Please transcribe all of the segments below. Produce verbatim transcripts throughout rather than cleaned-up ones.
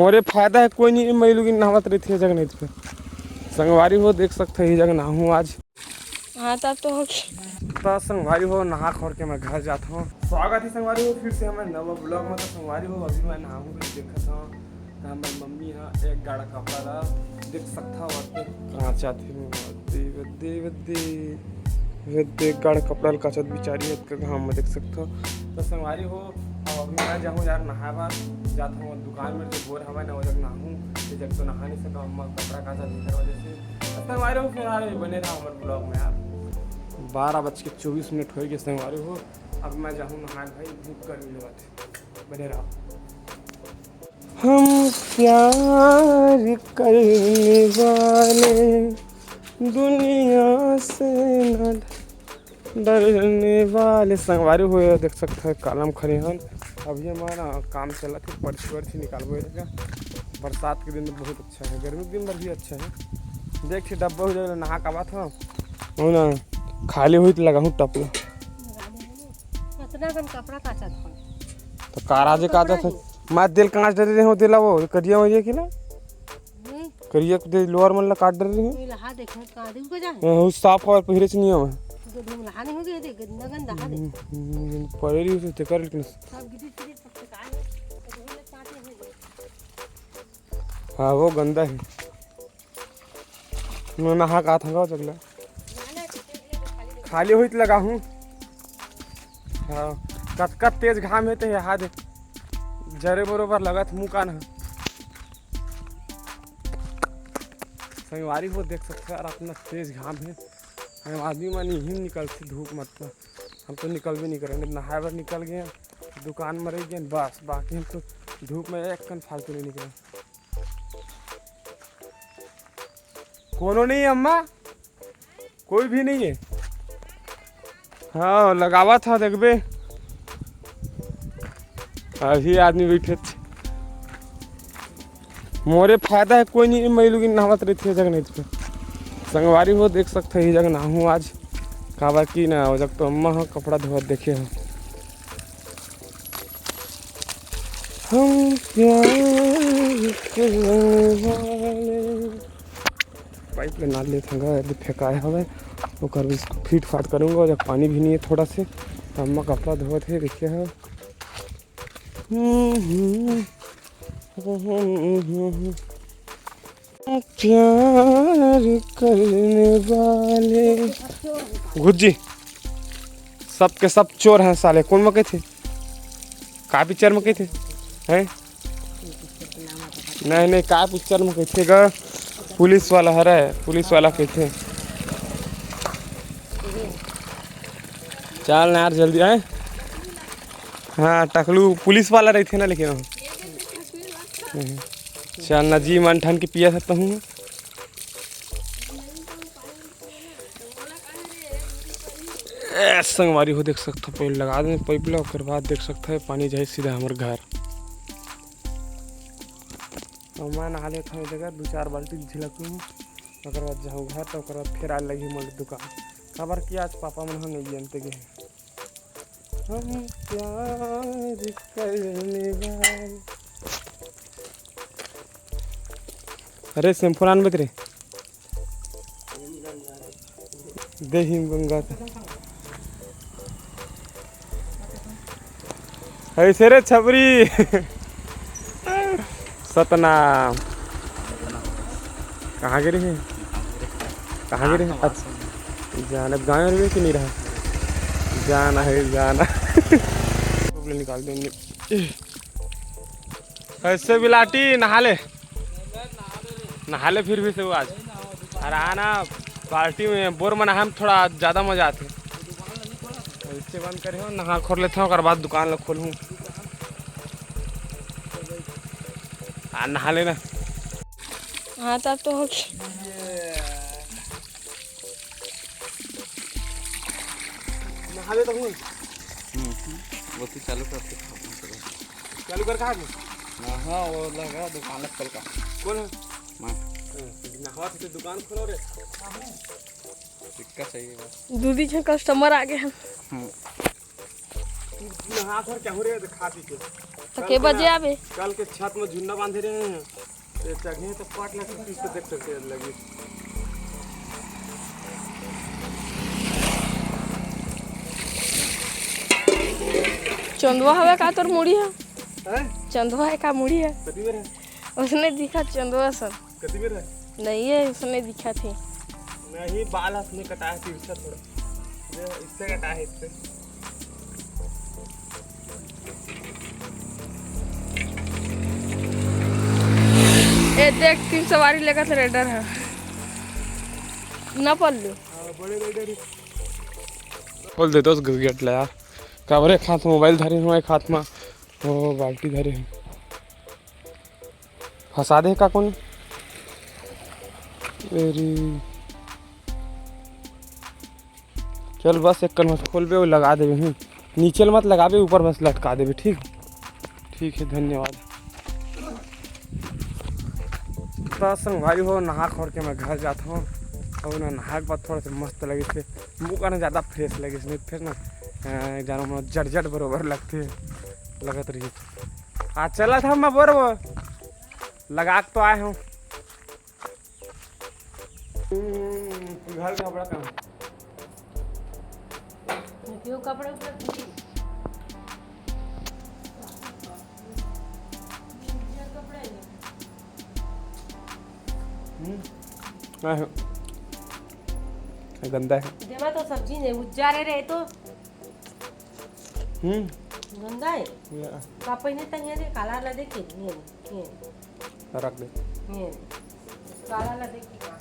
मोरे फायदा हे, कोई नहीं, मैं लोग नहावत रहिथे जगह नहीं तो। संगवारी हो, देख सकत हो, ये जगह नहाहूँ आज। हाँ, तब तो हो गया। तो संगवारी हो, नहा खोर के मैं घर जात हूँ। स्वागत है संगवारी हो फिर से हमारे नवा ब्लॉग में। तो संगवारी हो, अभी मैं नहाहूँ, फिर देखत हूँ तो हमारी मम्मी हा एक गाड़ा कपड़ा ला देख सकत हो, ओते कांचत हे। देव, देव, देव, देव, गाड़ा कपड़ा ला कांचत बिचारी, अतका घाम में देख सकत हो। तो संगवारी हो, अब अभी मैं जाहूँ यार नहाए बर, जात हूँ दुकान में जो बोर हवा ना, वो जग नहाहूँ, ये जग तो नहा नहीं सका, अम्मा कपड़ा कांचत भीतर वजह से। तो संगवारी हो फिलहाल बने रहा हमारे ब्लॉग में यार। बारह बज के चौबीस मिनट हो गए संगवारी हो, अब मैं जाहूँ नहाए भाई, धूप गर्मी लगत हे, बने रहा। हम प्यार करने वाले दुनिया से न डरने वाले। संगवारी हो, देख सकत हो, कालम खरे हन। अभी हमारा काम चलत हे, पर्ची वर्ची निकालबो एला। बरसात के दिन में बहुत अच्छा है, गर्मी के दिन भर भी अच्छा है। देख, डब्बा हो जाएगा, नहा के आवत हो, हो ना, खाली होई तो लगाहूँ टपला। अतना कन कपड़ा कांचत हो। तो कारा जे कपड़ा कांचत हो। ही। मैं तेल कांच डरे रहे हो, तेला वो करिया हो ये कि ना? हम्म। करिया के दे लोअर मन ला काट डरे रहे हो। ये लहा देखो, कहाँ दे उनको जा? हाँ, उस साफ और पहिरे से नहीं आवा। तो धूम लहा नहीं हो गया, देख, गंदा गंदा हा दे। हम्म, हम्म, पड़े रही तो तेकर लेकिन। सब गिरी गिरी सब फेंकाए, तो धूल में कांटे हो गए। हाँ, वो गंदा है। मैं नहा का था जगला। खाली होई त लगाहूँ। हाँ, कतका तेज घाम हे ते हा दे। जरे बरोबर लगत मुँह कान ह। संगवारी हो देख सकत हो यार, अतना तेज घाम हे। हम आदमी मन इही निकलथे धूप मतलब। हम तो निकलबे नहीं करेंगे, नहाए बर निकल गए, दुकान में रह गए, बस। बाकी हम तो धूप में एक कन फालतू नहीं निकले। कोनो नहीं है अम्मा, कोई भी नहीं है। हाँ, लगावत हा, देखबे। अभी आदमी बैठे थे। मोरे फायदा है, कोई नहीं, मैं लोग नहावत रहिथे जगह नहीं तो। संगवारी हो देख सकत हो, ये जगह नहाहूँ आज, काबर की ना, वो जग तो अम्मा ह कपड़ा धोवत देखे हो। हम प्यार करने वाले। पाइप ले नाल लेत हंगा, अभी फेंकाए हवे, ओकर भी फिट फाट करूँगा। जब पानी भी नहीं है थोड़ा से, तो अम्मा कपड़ा धोवत हे, देखे हो। हम्म, हम्म, हम्म, हम्म, हम्म। प्यार करने वाले। घुस जी, सबके सब चोर हैं साले। कौन में कहिथे? का पिक्चर में कहिथे? हैं? नहीं, नहीं, का पिक्चर में कहिथे गा? पुलिस वाला हरे, पुलिस वाला कहिथे। चल ना यार, जल्दी आए। हाँ, टकलू पुलिस वाला रहिथे ना, लेकिन वो। चल ना जी, मन ठन के पिया सकता हूँ। ए, संगवारी हो, देख सकत हो, पहले लगा दें पाइप ला, ओकर बाद देख सकत हो, पानी जाए सीधा हमर घर। अब मैं नहा लेत हूँ, जगह दू चार बाल्टी झिलक लूँ, ओकर बाद जाऊँ घर, तो ओकर बाद फिर आए लगी मोर दुकान, काबर कि आज पापा मन ह नहीं जानते गए। हम प्यार करने वाले। अरे, शैम्पू लान बत रे। दे हिम गंगा का। ऐसे रे छबरी। सतनाम। कहाँ गिरे हे? कहाँ गिरे हे? अच्छा, जान, अब गाँव में कि नहीं रहा? जाना है, जाना। निकाल देंगे। ऐसे बिलाटी नहा ले, नहा ले फिर भी से वो आज। अरे हाँ ना, बाल्टी में बोर में नहाए में थोड़ा ज़्यादा मज़ा आथे। इससे बंद करे हो, नहा खोर लेते हैं, ओकर बाद दुकान ला खोलहूँ। आ, नहा लेना। हाँ, तब तो हो गया। नहा ले तो हूँ। हम्म, वो तो चालू कर दे। चालू कर कहाँ से? हाँ, हाँ, वो लगा दुकान खोल का। कौन है? मैं। हाँ, नहावा तो दुकान खोलो रे। सिक्का चाहिए बस। दू दी झन कस्टमर आ गए हैं। हम्म। नहा धर के हो रे, खा पी के। तो कल के के बजे ना, आबे? कल के छत में झुन्ना बांधे रहे हैं, तो चढ़े तो पट लग, फिर से देख सकते हैं लगी। चंदवा हवे का तोर मुड़ी है? हैं? चंदवा है का मुड़ी है? कथी में रहे? उसने दिखा चंदवा सन। कथी में रहे? नहीं है, उसने दिखा थे। नहीं, बाल हाथ में कटा है, तिरछा थोड़ा। ये इससे कटा है, इससे। ए देख, तीन सवारी लेकर रेडर है ना पल्लू। हाँ, बड़े रेडर है। खोल दे दोस्त गेट ला यार। काबरे एक हाथ मोबाइल धरे हूँ, एक हाथ में वो बाल्टी धरे हूँ। फंसा दे का कोन? अरे चल बस एक कन मत खोलबे, वो लगा देबे। हम्म, नीचे मत लगाबे, ऊपर बस लटका देबे। ठीक, ठीक है, धन्यवाद। तो संगवारी हो, नहा खोर के मैं घर जात हूँ। और ना नहा के बाद थोड़ा सा मस्त लगे थे, मुँह का ना ज़्यादा फ्रेश लगे, नहीं फिर ना अ, जानो मन जट जट बरोबर लगते, लगत रही। आ चला था मैं बरोबर लगा के तो आए हूँ। हम्म, घर का बड़ा काम। क्यों कपड़े उपड़े फूटी? उज्जर कपड़े हैं। हम्म, आए हो। गंदा है। देवा तो सब्जी नहीं, उज्जर है रे तो। हम्म। गंदा है। या। का पहिने तंगे रे, काला ला देखे, ये, ये। रख दे। ये। काला ला देखे का।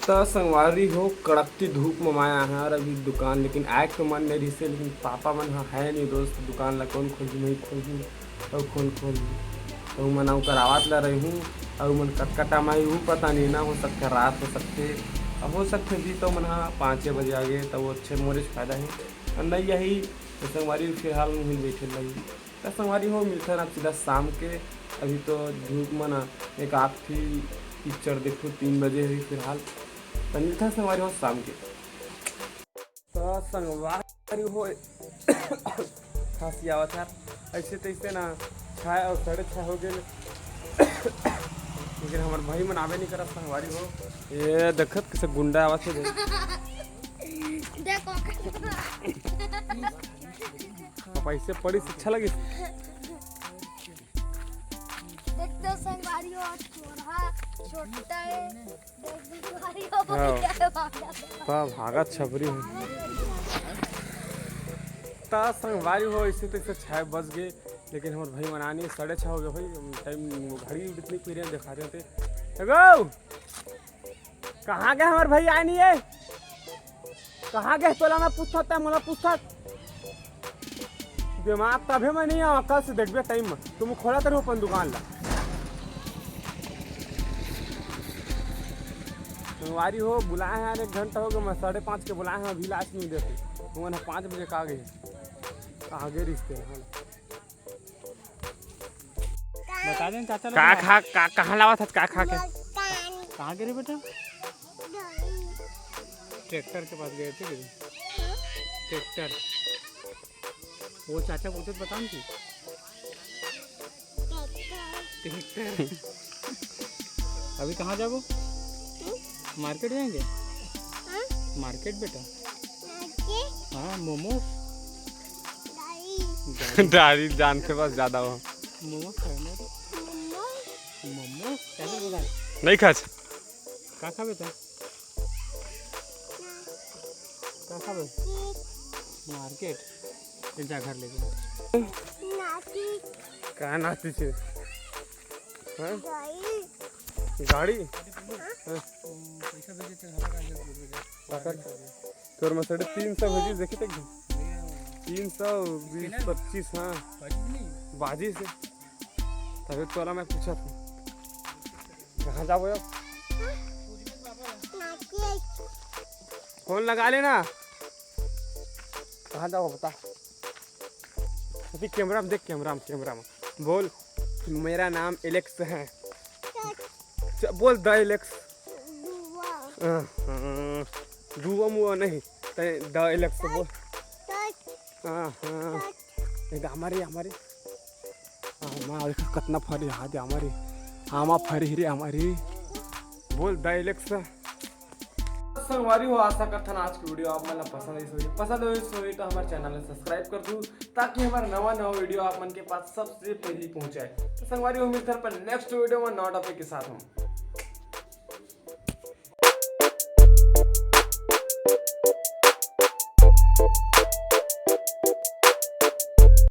त संगवारी हो, कड़कती धूप म माया है और अभी दुकान, लेकिन आए के मन नहीं रहिसे, लेकिन पापा मन ह है नहीं दोस्त, दुकान ला कौन खोलही, नहीं खोलही, अउ कौन खोलही, तो मन अउ करावत ला रही हूँ, अउ मन कतका टाइम आई, वो पता नहीं ना, हो सकथे रात हो सकथे, अब हो सकथे जी, तो मन ह पाँचे बजे आ गए, तो वो अच्छे मोरे फायदा है, और नहीं यही तो संगवारी फिलहाल मुहिन बैठे लगी। त संगवारी हो, मिलथन आप सीधा शाम के। अभी तो धूप म ना एक आध ठी पिक्चर देखो, तीन बजे है फिलहाल। त मिलथन संगवारी हो शाम के। त संगवारी हो, खांसी आवत यार, ऐसे तैसे ना छः और साढ़े छः हो गए, लेकिन हमारे भाई मन आवे नहीं करत संगवारी हो। ये देखत कैसे गुंडा आवत है, देख। देखो। पापा, इससे पड़ी से अच्छा लगे। देख तो संगवारी हो, छोरा छोटा है। देख संगवारी हो, हाँ। क्या है, भागा। बा, भागा छपरी हूँ। ता संगवारी हो, इसे तो इसे छः बज गए, लेकिन हमारे भाई मनानी साढ़े छः हो गए भाई। टाइम घड़ी उड़ी इतनी पीरियन दिखा रहे थे। ए गो! कहाँ गए हमारे भाई? आए नहीं है। कहाँ गए? तोला मैं पूछता था, मोला पूछता। दिमाग तभे में नहीं आवा, कल से देखबे टाइम में। तुम खोला तरह अपन दुकान ला। संगवारी हो, बुलाए हैं यार, एक घंटा हो गया, मैं साढ़े पाँच के बुलाए हैं, अभी लाश नहीं देते। तुमन पाँच बजे का आ गए, आगे रिश्ते हैं। बता दें चाचा लोग का ना। खा, का, कहाँ लावत हस, का खा के? कहाँ गिरे बेटा? ट्रैक्टर के पास गए थे गिरे। ट्रैक्टर। वो चाचा बोलते तो बता ना। ट्रैक्टर। अभी कहाँ जाबो? मार्केट जाएंगे। मार्केट बेटा। हाँ, मोमोज। दाढ़ी। दाढ़ी जान के बस ज्यादा हो। मोमोज खाए ना। मोमोज। मोमोज कैसे बता? नहीं खाच। का खाबे त? का खाबे? मार्केट। एक जा घर ले जा। का नाती छे? हाँ? गाड़ी। गाड़ी? हाँ। हाँ। पैसा भेजे थे, हमारा गाड़ी भेजे थे। का कर? तोर में साढ़े तीन सौ भेजी, देखी तक तीन सौ बीस, पच्चीस, हाँ। बाजी से। तभी तोला मैं पूछा था। कहाँ जाबो अब? फोन लगा लेना। कहाँ जाबो बता। अभी कैमरा में देख, कैमरा में, कैमरा में। बोल, मेरा नाम एलेक्स है। च-, बोल द एलेक्स। हाँ, हाँ। दुआ मुआ नहीं। ए, द एलेक्स बोल। हाँ, हाँ। ए, द हमारी, हमारी। आमा, देखो कतना फरी, हाँ, दे हमारी। आमा फरी रे हमारी। बोल द एलेक्स। संगवारी हो, आशा करथन आज की वीडियो आप मन ला पसंद आई होही। पसंद आई होही तो हमारे चैनल ला सब्सक्राइब कर दू, ताकि हमारे नवा नवा वीडियो आप मन के पास सबसे पहले पहुंचे। तो संगवारी हो, मिलथन अपन नेक्स्ट वीडियो में नवा टॉपिक के साथ। हम